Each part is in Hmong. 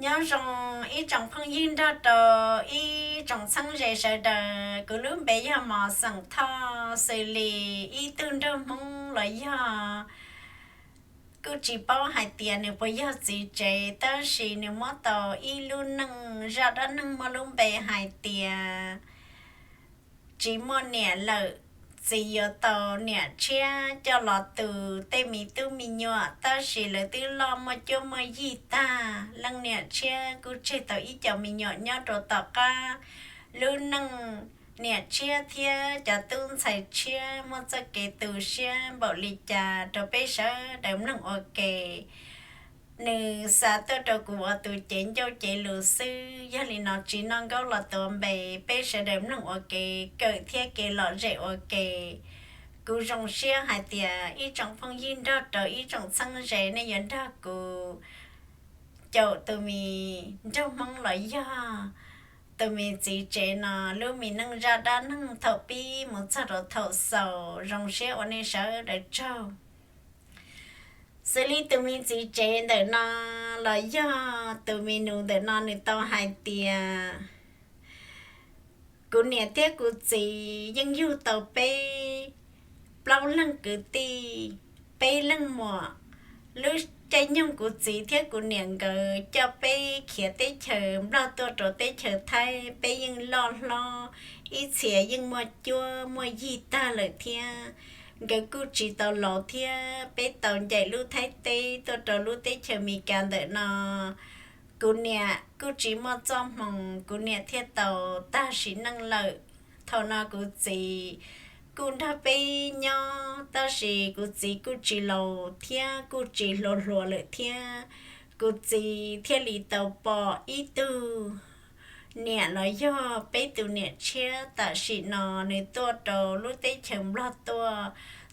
Nyob zoo ib tsoom phooj ywg nrog rau ib tsoom txheeb ze sawv daws, kuv lub npe yog Mos xeem Thoj. Xws li ib tug nraug Hmoob los yog kuj tsis paub hais tias nws puas yog txiv tsev, tab sis nws muab tau ib lub neej zaj dab neeg muaj lub npe hais tias tsis muaj niam lawm, txiv yuav tau niam tshiab coj los tu tej me tub me nyuam, tab sis lawv twb loj muaj cuab muaj yig tag. Leej niam tshiab kuj tseg tau ib co me nyuam nyob rau tom qab. Lub neej niam tshiab thiab cov tub ntxhais tshiab muaj txoj kev tu siab npaum li cas rau peb sawv daws mloog ua ke. Nws xa tuaj rau kuv ua tus cev ncauj cev lus xwb, yog li no tsis noj nkaub los tuav npe, peb sawv daws mloog ua ke, kawm thiab kev lom zem ua ke. Kuv zoo siab hais tias ib tsoom phooj ywg nrog rau ib tsoom txheeb ze nej yuav nrog kuv caum tus me nraug Hmoob los yog tus me txiv tsev no lub me neej zaj dab neeg thaum pib mus txog rau thaum xaus. Zoo siab ua nej sawv daws tsaug. Xws li tus me txiv tsev ntawm no los yog tus me nus ntawm no, nws tau hais tias kuv niam thiab kuv txiv yeej yug tau peb plaub leeg kwv tij, peb leeg muam. Lub caij nyoog kuv txiv thiab kuv niam nkawd coj peb khiav teb chaws Nplog tuaj rau teb chaws Thaib, peb yeej loj hlob, ib txhia yeej muaj cuab muaj yig tag lawm thiab. Nkawd kuj tsis tau laus thiab, peb tau ncaim lub Thaib teb tuaj rau lub teb chaws Amelikas ntawm no. Kuv niam kuj tsis muaj txoj hmoo, kuv niam thiaj tau tag sim neej lawm. Thaum no kuv txiv kuj nrog peb nyob, tab sis kuv txiv kuj tsis laus thiab kuj tsis hluas hluas lawm thiab. Kuv txiv thiaj li tau pom ib tug niam los yog peb tus niam tshiab tam sim no nws tuaj rau lub teb chaws Nplog tuaj.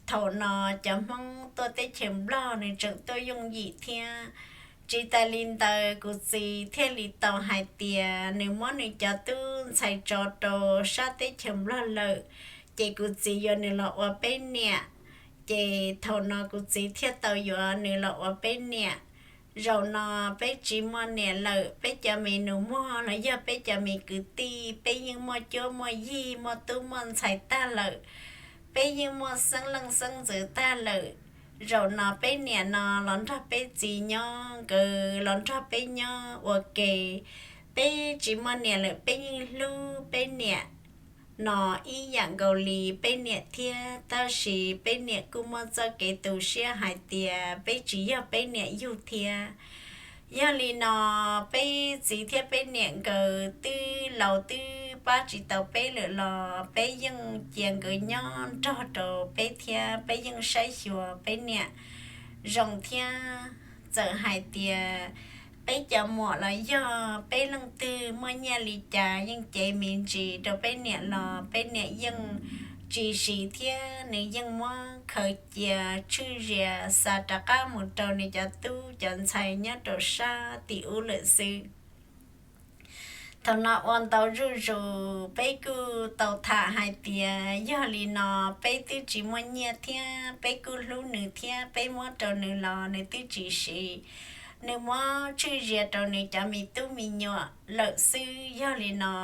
Thaum no cov Hmoob tuaj teb chaws Nplog nws tseem tuaj yooj yim thiab. Tsis tas li ntawd kuv txiv thiaj li tau hais tias nws muab nws cov tub ntxhais tso rau sab teb chaws Nplog lawm, ces kuv txiv yuav nws los ua peb niam. Ces thaum no kuv txiv thiaj tau yuav nws los ua peb niam. Zaum no peb tsis muaj niam lawm, peb cov me nus muag los yog peb cov me kwv tij, peb yeej muaj cuab muaj yig, muaj tub muaj ntxhais tag lawm, peb yeej muaj xeeb leej xeeb ntxwv tag lawm. Zaum no peb niam no los nrog peb txiv nyob, nkawd los nrog peb nyob ua ke. Peb tsis muaj niam lawm, peb yeej hlub peb niam no ib yam nkaus li peb niam thiab, tab sis peb niam kuj muaj txoj kev tu siab hais tias peb tsis yog peb niam yug thiab. Yog li no, peb txiv thiab peb niam nkawd twb laus twb pab tsis tau peb lawm los peb yeej cia nkawd nyob nrog rau peb thiab peb yeej saib xyuas peb niam zoo thiab. Txawm hais tias peb cov muam los yog peb leej twg muaj nyiaj li cas yeej cev me ntsis rau peb niam los peb niam yeej tsis siv thiab nws yeej muab khaws cia tshwj zias xa rov qab mus rau nws cov tub cov ntxhais nyob rau sab tim ub lawm xwb. Thaum no ua ntau zuj zus, peb kuj tau tham hais tias yog li no peb twb tsis muaj nyiaj thiab peb kuj hlub nws thiab peb muab rau nws los nws twb tsis siv, nws muab tshwj zias rau nws cov me tub me nyuam lawm xwb. Yog li no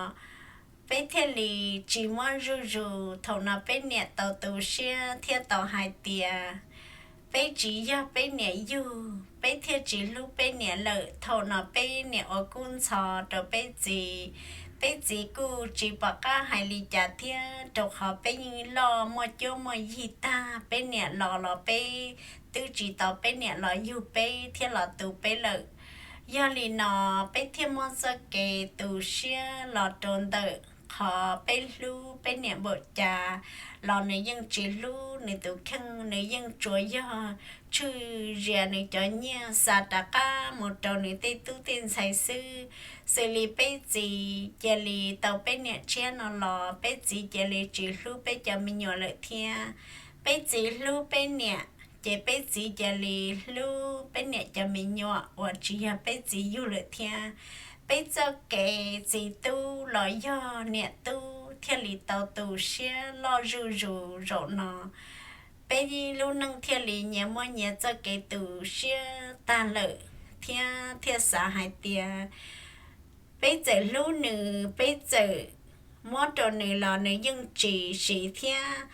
peb thiaj li tsis muab zuj zus. Thaum no peb niam tau tu siab thiab tau hais tias peb tsis yog peb niam yug, peb thiaj tsis hlub peb niam lawm. Thaum no peb niam ua kub ntxhov rau peb txiv, peb txiv kuj tsis pom qab hais li cas thiab, rau qhov peb yeej loj muaj cuab muaj yig tag, peb niam los los peb twb tsis tau peb niam los yug peb thiab los tu peb lawm. Yog li no peb thiaj muaj txoj kev tu siab los rau ntawm qhov peb hlub peb niam npaum cas los nws yeej tsis hlub nws tus kheej, nws yeej tsuas yog tshwj zias nws cov nyiaj xa rov qab mus rau nws tej tub tej ntxhais xwb. Xws li peb txiv cia li tau peb niam tshiab no los peb txiv cia li tsis hlub peb cov me nyuam lawm thiab. Peb txiv hlub peb niam, ces peb txiv cia li hlub peb niam cov me nyuam uas tsis yog peb txiv yug lawm thiab. Peb txoj kev txiv tub los yog niam tub thiaj li tau tu siab loj zuj zus. Zaum no peb lub neej thiaj li nyias muaj nyias txoj kev tu siab tag lawm, thiab thiaj xav hais tias peb txawm hlub nws, peb txawm muab rau nws los nws yeej tsis siv thiab.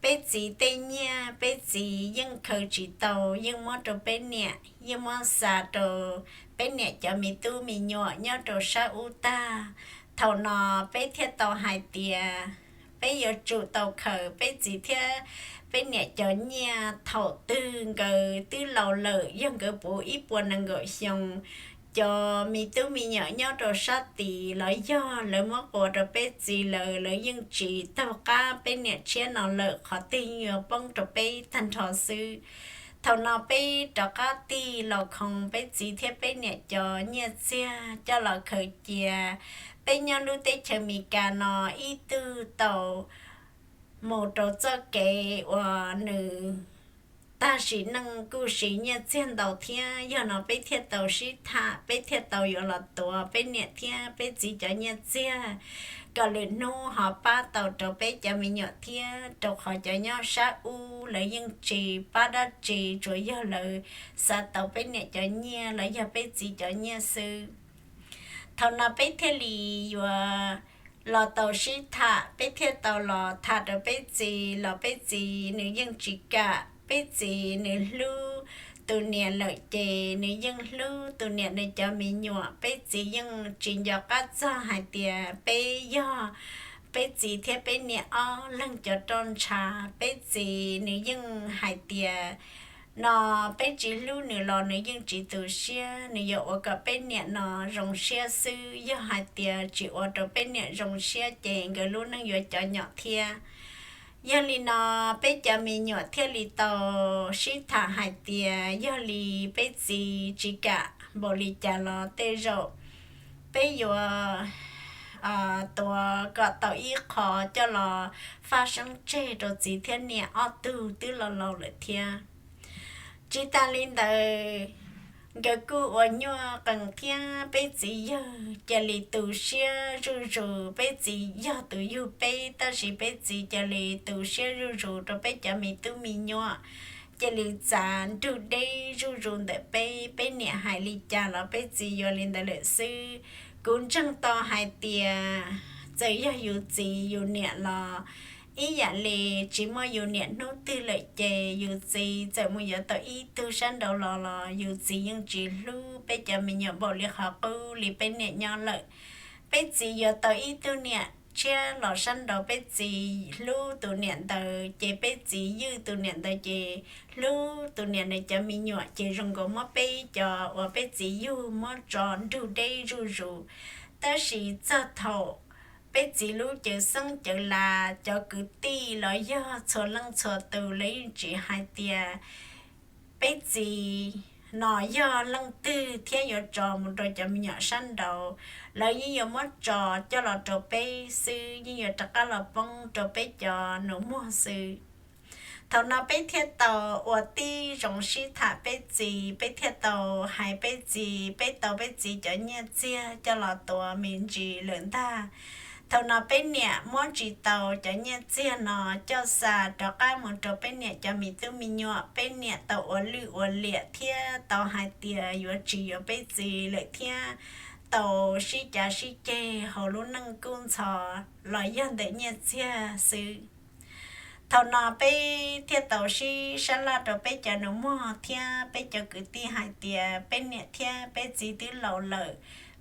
Peb txiv tej nyiaj peb txiv yeej khaws tsis tau, yeej muab rau peb niam, yeej muab xa rau peb niam cov me tub me nyuam nyob rau sab ub tag. Thaum no peb thiaj tau hais tias peb yuav tsum tau khaws peb txiv thiab peb niam cov nyiaj thaum twg nkawd twb laus lawm, yog nkawd puv ib puas nees nkaum xyoo. Cov me tub me nyuam nyob rau sab tid los yog lawv muab quas rau peb txiv lawm, lawv yeej tsis taug qab peb niam tshiab no lawm, qhov twg yeej yuav poob rau peb tag nrho xwb. Thaum no peb rov qab tig los khoov peb txiv thiab peb niam cov nyiaj txiag coj los khaws cia. Peb nyob lub teb chaws Amelikas no ib tug tau mus rau txoj kev uas nws tag sim neej kuj siv nyiaj txiag ntau thiab. Yog no peb thiaj tau sib tham, peb thiaj tau yuav los tuav peb niam thiab peb txiv cov nyiaj txiag kom lwm hnub ho pab tau rau peb cov me nyuam thiab, rau qhov cov nyob sab ub lawv yeej tsis pab dab tsi, tsuas yog lawv xav tau peb niam cov nyiaj los yog peb txiv cov nyiaj xwb. Thaum no peb thiaj li yuav los tau sib tham, peb thiaj tau los tham rau peb txiv los peb txiv nws yeej tsis kam. Peb txiv nws hlub tus niam lawm ces nws yeej hlub tus niam nws cov me nyuam. Peb txiv yeej tsis nco qab txog hais tias peb yog peb txiv thiab peb niam ob leeg cov roj ntsha. Peb txiv nws yeej hais tias no peb tsis hlub nws los nws yeej tsis tu siab, nws yuav ua kom peb niam no zoo siab xwb. Yog hais tias tsis ua rau peb niam zoo siab ces nkawd lub neej yuav cov nyom thiab. Yog li no peb cov me nyuam thiaj li tau sib tham hais tias yog li peb txiv tsis kam npaum li cas los tej zaum peb yuav tuav kom tau ib qho coj los faj seeb tseg rau txiv thiab niam ob tug twb laus laus lawm thiab. Tsis tas li ntawd, nkawd kuj ua nyuaj qees thiab peb txiv yawg cia li tu siab zuj zus. Peb txiv yog tus yug peb tab sis peb txiv cia li tu siab zuj zus rau peb cov me tub me nyuam, cia li txav nrug deb zuj zus ntawm peb. Peb niam hais li cas los peb txiv yuav li ntawd lawm xwb. Kuv ntseeg tau hais tias txawm yog yus txiv yus niam los ib yam li tsis muaj yus niam hnub twg lawm ces yus txiv txawm mus yuav tau ib tug sab nraud los los yus txiv yeej tsis hlub peb cov me nyuam npaum li qhov qub li peb niam nyob lawm. Peb txiv yuav tau ib tug niam tshiab los sab nraud, peb txiv hlub tus niam ntawd ces peb txiv ywj tus niam ntawd ces hlub tus niam ntawd cov me nyuam ces zoo nkaus muab peb cov uas peb txiv yug muab tso nrug deb zuj zus. Tab sis txog thaum peb txiv lub cawv xeeb cawv las, cov kwv tij los yog txhua leej txhua tus lawv yeej tsis hais tias peb txiv no yog leej twg thiab yuav tso mus rau cov me nyuam sab nraud, lawv yeej yuav muab tso coj los rau peb xwb, yeej yuav rov qab los poob rau peb cov nus muag xwb. Thaum no peb thiaj tau ua tib zoo sib tham peb txiv, peb thiaj tau hais peb txiv, peb tau peb txiv cov nyiaj txiag coj los tuav me ntsis lawm ntag. Thaum no peb niam muab tsis tau cov nyiaj txiag no coj xa rov qab mus rau peb niam cov me tub me nyuam, peb niam tau ua lwj ua liam thiab tau hais tias yuav tsis yuav peb txiv lawm thiab tau sib cav sib ceg hauv lub neej kub ntxhov los yog ntawm nyiaj txiag xwb. Thaum no peb thiaj tau sib sab laj rau peb cov nus muag thiab peb cov kwv tij hais tias peb niam thiab peb txiv twb laus lawm,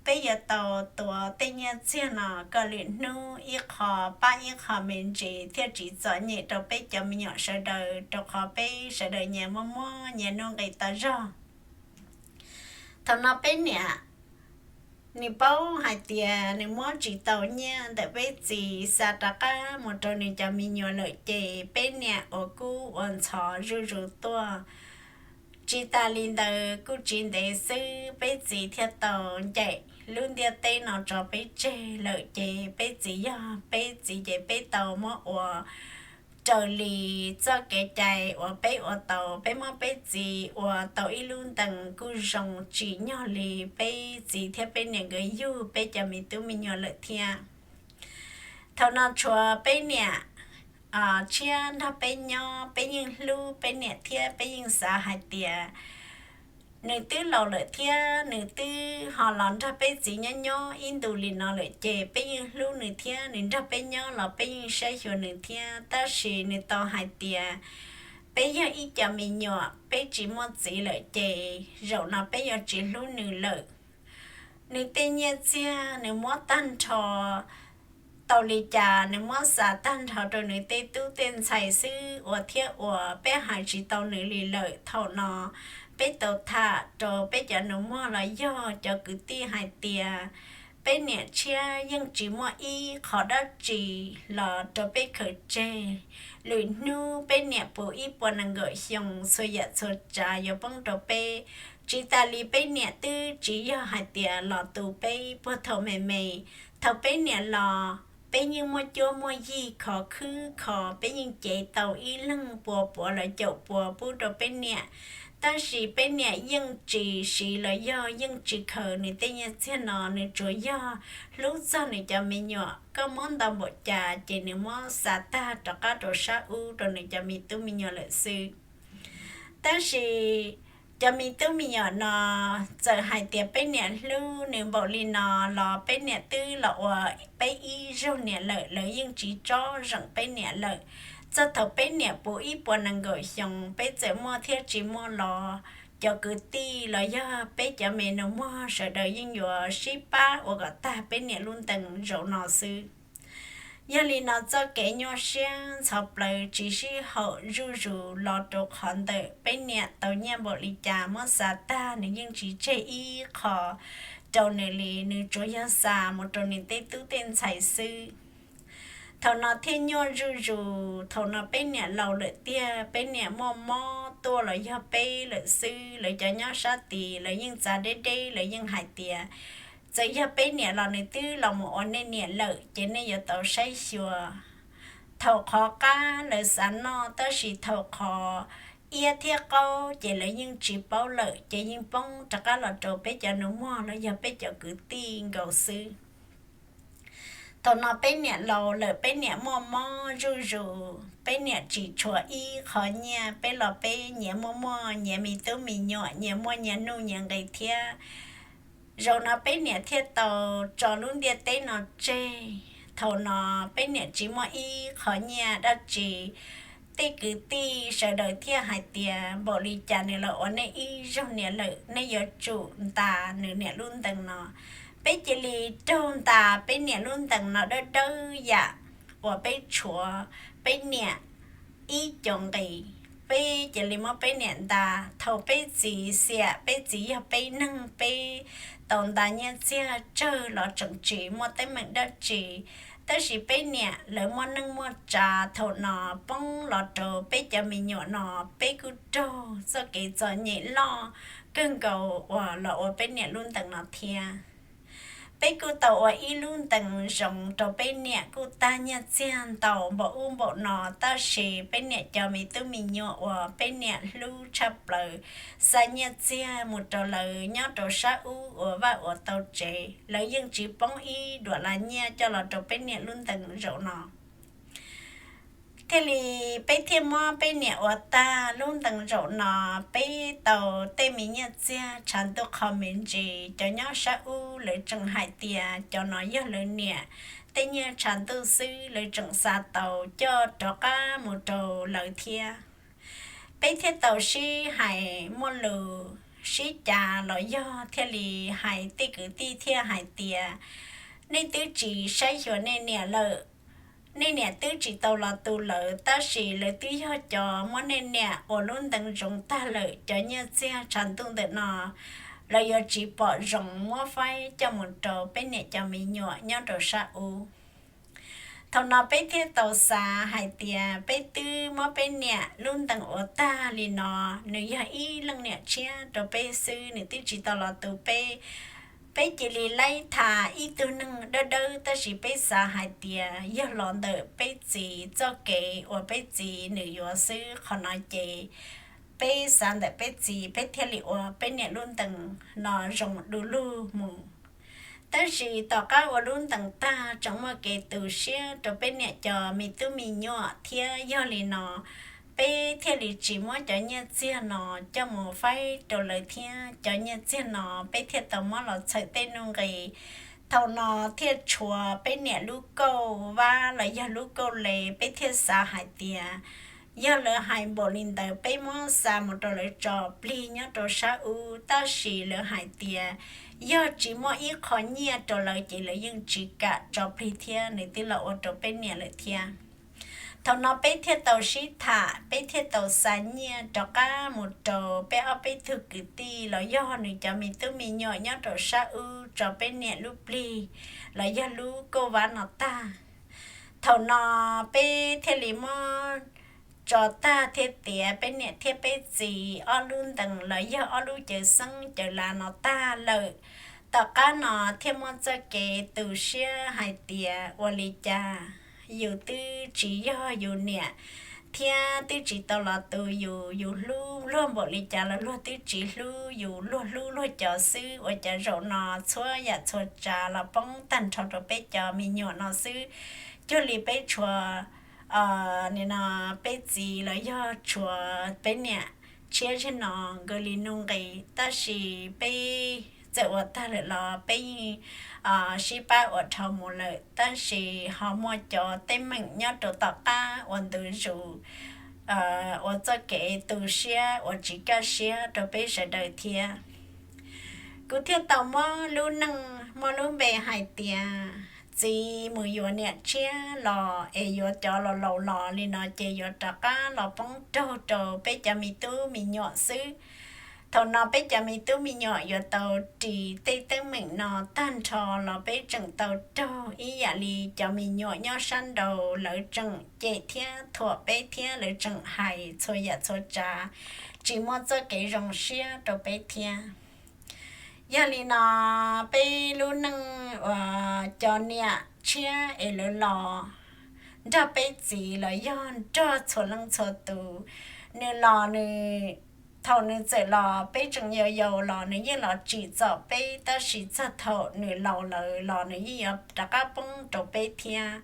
peb yuav tau tuav tej nyiaj txiag no kom lwm hnub ib qho pab ib qho me ntsis thiaj tsis txom nyem rau peb cov me nyuam sawv daws, rau qhov peb sawv daws nyias muaj muaj nyias nuj nqis tas zog. Thaum no peb niam nws paub hais tias nws muab tsis tau nyiaj ntawm peb txiv xa rov qab mus rau nws cov me nyuam lawm ces peb niam uas kub ua ntxhov zuj zus tuaj. Tsis tas li ntawd kuj tsis ntev xwb peb txiv thiaj tau ncaim lub ntiaj teb no tso peb tseg lawm ces peb txiv yog peb txiv ces peb tau muab ua raws li txoj kev cai uas peb ua tau. Peb muab peb txiv ua tau ib lub ntees kuj zoo tsim nyog li peb txiv thiab peb niam nkawd yug peb cov me tub me nyuam lawm thiab. Thaum no tshuav peb niam tshiab nrog peb nyob, peb yeej hlub peb niam thiab peb yeej xav hais tias nws twb laus lawm thiab nws twb ho los nrog peb txiv nyob nyob ib ntus li no lawm ces peb yeej hlub nws thiab nws nrog peb nyob los peb yeej saib xyuas nws thiab, tab sis nws tau hais tias peb yog ib co me nyuam, peb tsis muaj txiv lawm ces zaum no peb yuav tsis hlub nws lawm. Nws tej nyiaj txiag nws muab tag nrho, tau li cas nws muab xa tag nrho rau nws tej tub tej ntxhais xwb, ua thiab ua peb hais tsis tau nws li lawm. Thaum no peb tau tham rau peb cov nus muag los yog cov kwv tij hais tias peb niam tshiab yeej tsis muaj ib qho dab tsi los rau peb khaws tseg. Lwm hnub peb niam puv ib puas nees nkaum xyoo, txhua yam txhua tsav yuav poob rau peb. Tsis tas li peb niam twb tsis yog hais tias los tu peb puag thaum me me. Thaum peb niam los, peb yeej muaj cuab muaj yig khov khwb kho, peb yeej cev tau ib leeg pua puav los caum pua pub rau peb niam. Tab sis peb niam yeej tsis siv los yog yeej tsis khaws nws tej nyiaj txiag no, nws tsuas yog hlub txog nws cov me nyuam. Koj muab ntau npaum cas ces nws muab xa tag rov qab rau sab ub rau nws cov me tub me nyuam lawm xwb. Tab sis cov me tub me nyuam no, txawm hais tias peb niam hlub nws npaum li no los peb niam twb los ua peb ib zaug niam lawm, lawv yeej tsis tsob zeem peb niam lawm. Txog thaum peb niam puv ib puas nees nkaum xyoo, peb txawm muaj thiab tsis muaj los cov kwv tij los yog peb cov me nus muag sawv daws yeej yuav sib pab ua kom tag peb niam lub ntees zaum no xwb. Yog li no txoj kev nyuaj siab ntxhov plawv tsis sib haum zuj zus los rau qhov ntawm peb niam tau nyiaj npaum li cas muab xa tag nws yeej tsis tseg ib qho rau nws li, nws tsuas yog xa mus rau nws tej tub tej ntxhais xwb. Thaum no thiaj nyuaj zuj zus, thaum no peb niam laus lawm tiag, peb niam muaj mob tuaj los yog peb lawm xwb, lawv cov nyob sab tid lawv yeej txav deb deb, lawv yeej hais tias txawm yog peb niam los nws twb los mus ua nej niam lawm ces nej yuav tau saib xyuas. Thaum qhov qab lawv xav noj tab sis thaum qhov iab thiab qaub ces lawv yeej tsis paub lawm, ces yeej poob rov qab los rau peb cov nus muag los yog peb cov kwv tij nkaus xwb. Thaum no peb niam laus lawm, peb niam muaj mob zuj zus, peb niam tsis tshuav ib qho nyiaj, peb los peb nyias muaj muaj nyias me tub me nyuam, nyias muaj nyias nuj nyias nqis thiab. Zaum no peb niam thiaj tau tso lub ntiaj teb no tseg. Thaum no peb niam tsis muaj ib qho nyiaj dab tsi, tej kwv tij sawv daws thiaj hais tias npaum li cas nws los ua nej ib zaug niam lawm, nej yuav tsum ntas nws niam lub ntees no. Peb cia li raug ntas peb niam lub ntees no dawb dawb yam uas peb tshuav peb niam ib co nqis, peb cia li muab peb niam ntas. Thaum peb txiv xiam, peb txiv yog peb neeg, peb tau ntas nyiaj txiag tsawg los tseem tsis muaj teeb meem dab tsi, tab sis peb niam lawv muaj neej muaj tsav thaum no poob los rau peb cov me nyuam no, peb kuj raug txoj kev txom nyem loj kawg nkaus uas los ua peb niam lub ntees no thiab. Peb kuj tau ua ib lub ntees zoo rau peb niam kuj tag nyiaj txiag ntau npaum ub npaum no, tab sis peb niam cov me tub me nyuam uas peb niam hlub tshaj plaws xa nyiaj txiag mus rau lawv nyob rau sab ub ua vaj ua tau tsev, lawv yeej tsis poob ib duas las nyiaj coj los rau peb niam lub ntees zaum no. Thiaj li peb thiaj muab peb niam ua tag lub ntees zaum no. Peb tau tej me nyiaj txiag tshav ntuj qho me ntsis, cov nyob sab ub lawv tseem hais tias cov no yog lawv niam tej nyiaj tshav ntuj xwb, lawv tseem xa tau coj rov qab mus rau lawv thiab. Peb thiaj tau sib hais muaj lus sib cav los yog thiaj li hais tej kwv tij thiaj hais tias nej twb tsis saib xyuas nej niam lawm. Nej niam twb tsis tau los tu lawv, tab sis lawv twb yog cov muab nej niam ua lub ntees zoo tag lawm, cov nyiaj txiag tshav ntuj ntawm no lawv yuav tsis pom zoo muab faib coj mus rau peb niam cov me nyuam nyob rau sab ub. Thaum no peb thiaj tau xav hais tias peb twb muab peb niam lub ntees ua tag li no, nws yog ib leej niam tshiab rau peb xwb, nws twb tsis tau los tu peb. Peb cia li laib tham ib tug neeg dawb dawb, tab sis peb xav hais tias yog los ntawm peb txiv txoj kev uas peb txiv nws yuav xwb. Qhov no ces peb xav ntawm peb txiv, peb thiaj li ua peb niam lub ntees no zoo du lug mus. Tab sis tom qab ua lub ntees tag tseem muaj kev tu siab rau peb niam cov me tub me nyuam thiab. Yog li no peb thiaj li tsis muab cov nyiaj txiag no coj mus faib rau lawv thiab. Cov nyiaj txiag no peb thiaj tau muab los txhawm tej nuj nqis. Thaum no thiaj tshuav peb niam lub kauj vab los yog lub kauj le, peb thiaj xav hais tias yog lawv hais npaum li ntawd peb muab xa mus rau lawv tso plig nyob rau sab ub, tab sis lawv hais tias yog tsis muaj ib qho nyiaj rau lawv ces lawv yeej tsis kam tso plig thiab, nws twb los ua rau peb niam lawm thiab. Thaum no peb thiaj tau sib tham, peb thiaj tau xa nyiaj rov qab mus rau peb ob peb tug kwv tij los yog nws cov me tub me nyuam nyob rau sab ub tso peb niam lub plig los yog lub kauj vab no tag. Thaum no peb thiaj li muab tso tag thiab tias peb niam thiab peb txiv ob lub ntees los yog ob lub cawv xeeb cawv lav no tag lawm. Tom qab no thiaj muaj txoj kev tu siab hais tias ua li cas yus twb tsis yog yus niam thiab twb tsis tau los tu yus, yus hlub luag npaum li cas los luag twb tsis hlub yus, luag hlub luag cov xwb, ua cas zaum no txhua yam txhua tsav los poob tag nrho rau peb cov me nyuam no xwb. Cuag li peb tshuav, nim no peb txiv los yog tshuav peb niam tshiab zig no nkawd li nuj nqis, tab sis peb txawm ua tag lawm los peb yeej sib pab ua dhau mus lawm, tab sis ho muaj cov teeb meem nyob rau tom qab uas ntu zus ua txoj kev tu siab uas tsis kaj siab rau peb sawv daws thiab. Kuv thiaj tau muab lub neej muaj lub npe hais tias txiv mus yuav niam tshiab los es yuav cov laus laus los li no ces yuav rov qab los poob raug rau peb cov me tub me nyuam xwb. Thaum no peb cov me tub me nyuam yuav tau ris tej teeb meem no tag nrho los peb tseem tau raug ib yam li cov me nyuam nyob sab nraud lawv tseem cem thiab thuam peb thiab lawv tseem hais txhua yam txhua tsav tsis muaj txoj kev zoo siab rau peb thiab. Yog li no peb lub neej uas cov niam tshiab es lawv los nrog peb txiv los yog nrog txhua leej txhua tus, nws los nws, thaum nws txawm los peb tseem yau yau los nws yeej los tsim txom peb, tab sis txog thaum nws laus lawm los nws yeej yuav rov qab poob rau peb thiab.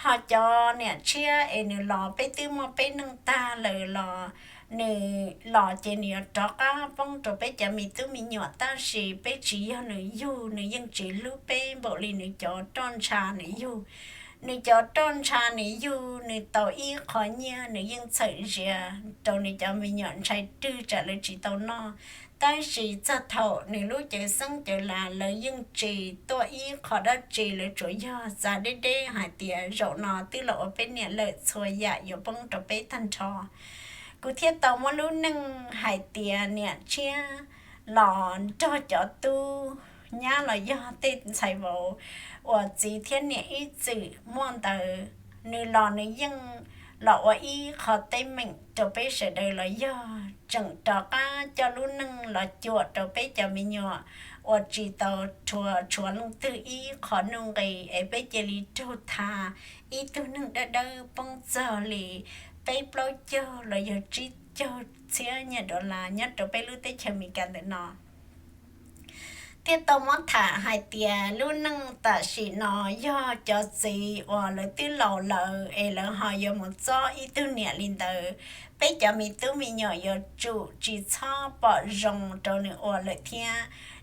Ho cov niam tshiab es nws los peb twb muaj peb neej tag lawm los nws los ces nws yuav rov qab poob rau peb cov me tub me nyuam, tab sis peb tsis yog nws yug, nws yeej tsis hlub peb npaum li nws cov roj ntsha nws yug. Nws cov roj ntsha nws yug, nws tau ib qho nyiaj nws yeej txhawm zias rau nws cov me nyuam ntshai rwg tsam lawv tsis tau noj. Tab sis txog thaum nws lub cawv xeeb cawv las lawv yeej tsis tuaj ib qho dab tsi, lawv tsuas yog txav deb deb hais tias zaum no twb los ua peb niam lawm txhua yam yuav poob rau peb tag nrho. Kuv thiaj tau muab lub neej hais tias niam tshiab los nrog cov tub nyab los yog tej ntxhais vauv uas txiv thiab niam ib txwm muaj ntawd, nws los nws yeej los ua ib qho teeb meem rau peb sawv daws los yog tseem rov qab coj lub neej los cuam rau peb cov me nyuam uas tsis tau rhuav tshuav leej twg ib qho nuj nqis es peb cia li raug tha ib tug neeg dawb dawb poob txog li peb plaub caug los yog tsib caug txhiab nyiaj dollar nyob rau peb lub teb chaws Amelikas ntawm no. Thiaj tau muab tham hais tias lub neej tam sim no yog cov txiv uas lawv twb laus lawm es lawv ho yuav mus txob ib tug niam li ntawd, peb cov me tub me nyuam yuav tsum tsis txhob pom zoo rau nws ua lawm thiab.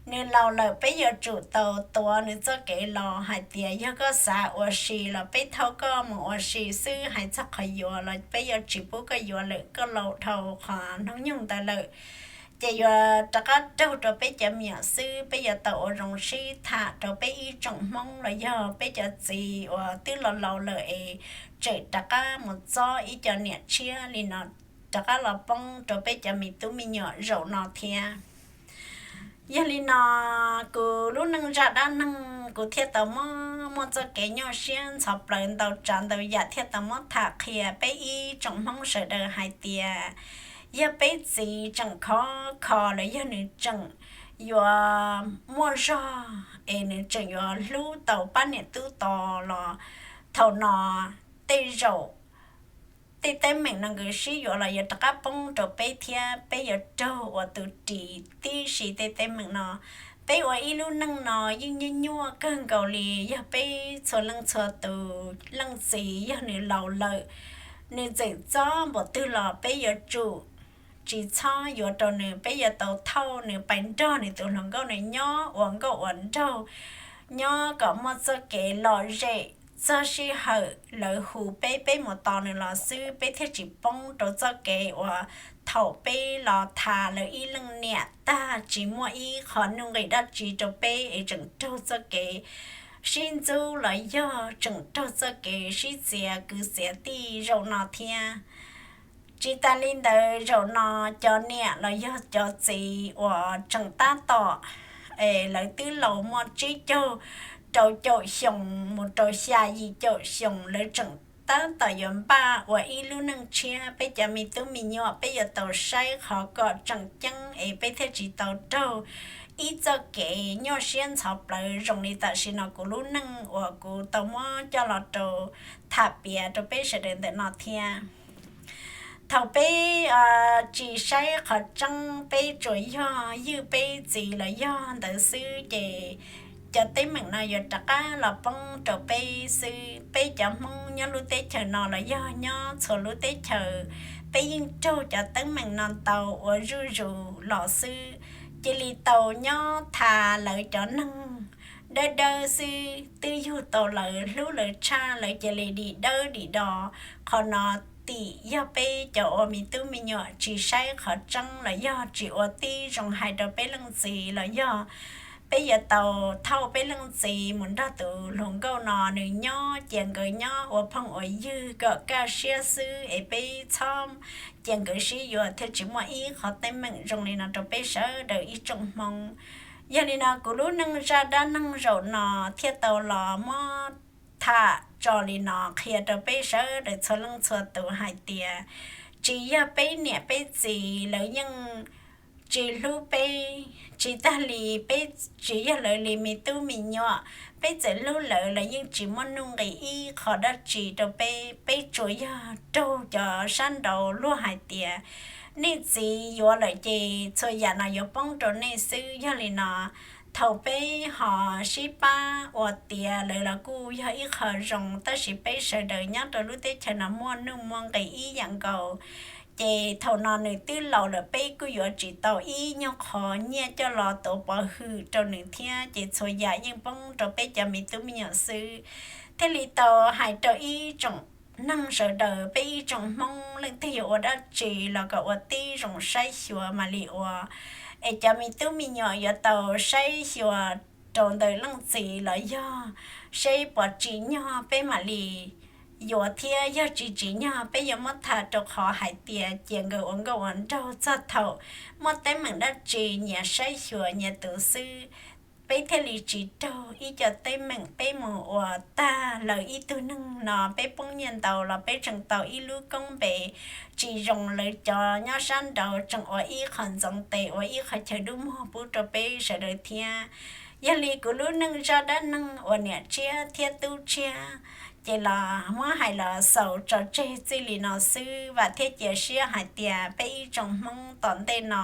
Nws laus lawm peb yuav tsum tau tuav nws txoj kev los hais tias yog koj xav ua si los peb thauj koj mus ua si xwb, hais txog qhov yuav los peb yuav tsis pub koj yuav lawm, koj laus dhau qhov hnub nyoog ntawd lawm. Ces yuav rov qab raug rau peb cov me nyuam xwb, peb yuav tau ua zoo sib tham rau peb ib tsoom Hmoob los yog peb cov txiv uas twb laus laus lawm es tseem rov qab mus txob ib co niam tshiab li no rov qab los poob rau peb cov me tub me nyuam zaum no thiab. Yog li no kuv lub neej zaj dab neeg kuv thiaj tau muab muaj txoj kev nyuaj siab ntxhov plawv ntau tsav ntau yam thiaj tau muab tham qhia peb ib tsoom Hmoob sawv daws hais tias yog peb txiv tseem khov kho los yog nws tseem yuav muaj zog es nws tseem yuav hlub tau pab niam tub to los thaum no tej zaum tej teeb meem no nkawd sib yuav los yuav rov qab poob rau peb thiab peb yuav raug ua tus ris tib si tej teeb meem no. Peb ua ib lub neej no yeej nyuaj nyuaj kawg nkaus li, yog peb txhua leej txhua tus leej txiv yog nws laus lawm nws txawm txob npaum twg los peb yuav tsum tsis txhob yuav rau nws, peb yuav tau thauj nws pais nrog nws tus hluas nkauj nws nyob ua nkauj ua nraug, nyob kom muaj txoj kev lom zem. Txog sij hawm lawv hu peb, peb mus tos nws los xwb, peb thiaj tsis poob rau txoj kev uas thaum peb los tham lawv ib leej niam tag tsis muaj ib qho nuj nqis dab tsi rau peb es tseem raug txoj kev sib ntxub los yog tseem raug txoj kev sib txiav kwv txiav tij zaum no thiab. Tsis tas li ntawd, zaum no cov niam los yog cov txiv uas tseem tab tom, es lawv twb laus muaj tsib caug rau caum xyoo mus rau xya yim caum xyoo, lawv tseem tab tom yuav npaj ua ib lub neej tshiab. Peb cov me tub me nyuam peb yuav tau saib qhov kom tseem ceeb es peb thiaj tsis tau raug ib txoj kev nyuaj siab ntxhov plawv zoo li tam sim no kuv lub neej uas kuv tau muab coj los rau tham piav rau peb sawv daws ntawm no thiab. Thaum peb tsis saib qhov tseeb, peb tsuas yog ywj peb txiv los yog ntawd xwb ces cov teeb meem no yuav rov qab los poob rau peb xwb. Peb cov Hmoob nyob lub teb chaws no los yog nyob txhua lub teb chaws, peb yeej raug cov teeb meem no ntau ua zuj zus los xwb. Cia li tau nyob tha lawv cov neeg dawb dawb xwb, twb yug tau lawv, hlub lawv tshaj, lawv cia li dim dawb dim do. Qhov no tim yog peb cov ua me tub me nyuam tsis saib qhov tseeb los yog tsis ua tib zoo hais rau peb leej txiv los yog peb yuav tau thauj peb leej txiv mus nrog tus hluas nkauj no nws nyob, cia nkawd nyob ua phooj ua ywg kom kaj siab xwb es peb txhob cia nkawd sib yuav thiaj tsis muaj ib qho teeb meem zoo li no rau peb sawv daws ib tsoom Hmoob. Yog li no kuv lub neej zaj dab neeg zaum no thiaj tau los muab tham tso li no qhia rau peb sawv daws txhua leej txhua tus hais tias tsis yog peb niam peb txiv lawv yeej tsis hlub peb, tsis tas li peb tsis yog lawv li me tub me nyuam, peb txawm hlub lawv los yeej tsis muaj nuj nqis ib qho dab tsi rau peb. Peb tsuas yog raug cov sab nraud luag hais tias nej txiv yuav lawm ces txhua yam no yuav poob rau nej xwb. Yog li no thaum peb ho sib pab ua tiav lawv los kuj yog ib qho zoo, tab sis peb sawv daws nyob rau lub teb chaws no muaj nuj muaj nqis ib yam nkaus. Ces thaum no nws twb laus lawm, peb kuj yuav tsis tau ib nyuag qho nyiaj coj los tuav pov hwm rau nws thiab, ces txhua yam yeej poob rau peb cov me tub me nyuam xwb. Thiaj li tau hais rau ib tsoom neeg sawv daws, peb ib tsoom Hmoob leej twg yuav ua dab tsi los kom ua tib zoo saib xyuas mam li ua, es cov me tub me nyuam yuav tau saib xyuas rau ntawm leej txiv los yog seb puas tsim nyog peb mam li yuav thiab, yog tsis tsim nyog peb yuav muab tham rau qhov hais tias cia nkawd ua nkauj ua nraug txog thaum muaj teeb meem dab tsi nyias saib xyuas nyias tus xwb. Peb thiaj li tsis raug ib co teeb meem, peb mus ua tag lawv ib tug neeg no peb poob nyiaj ntau los peb tseem tau ib lub koob npe tsis zoo, lawv cov nyob sab nraud tseem ua ib qho ntxoov tes ua ib qho chaw dub muag pub rau peb sawv daws thiab. Yog li kuv lub neej zaj dab neeg uas niam tshiab thiab tub tshiab ces los muab hais los xaus tso tseg txij li no xwb. Vam thiab cia siab hais tias peb ib tsoom Hmoob tom ntej no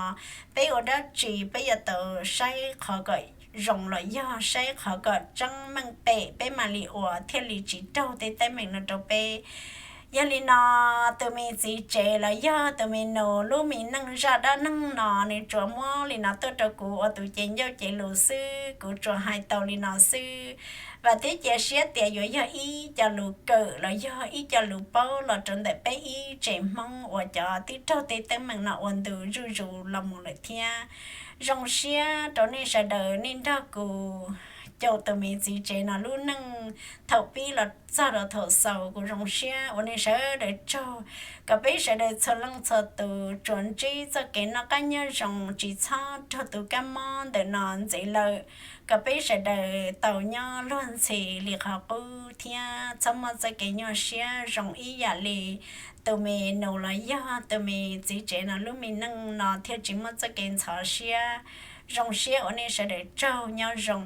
peb ua dab tsi peb yuav tau saib qhov kom zoo los yog saib qhov kom tseeb meej pem peb mam li ua thiaj li tsis raug tej teeb meem no rau peb. Yog li no tus me txiv tsev los yog tus me nus lub me neej zaj dab neeg no nws tsuas muab li no tuaj rau kuv ua tus cev ncauj cev lus xwb, kuv tsuas hais tau li no xwb. Vam thiab cia siab tias yuav yog ib co lus kawm los yog ib co lus paub los rau ntawm peb ib tsev Hmoob uas cov twb raug tej teeb meem no ua ntu zuj zus los mus lawm thiab. Zoo siab rau nej sawv daws nej nrog kuv caum tus me txiv tsev no lub neej thaum pib los txog rau thaum xaus. Kuv zoo siab ua nej sawv daws tsaug, kom peb sawv daws txhua leej txhua tus tsuas ntsib txoj kev noj qab nyob zoo, tsis txhob raug tus kab mob ntawm no ntxiv lawm, kom peb sawv daws tau nyob luag ntxhi li qhov qub thiab txhob muaj txoj kev nyuaj siab zoo ib yam li tus me nus los yog tus me txiv tsev no lub me neej no thiaj tsis muaj txoj kev ntxhov siab. Zoo siab ua nej sawv daws tsaug, nyob zoo.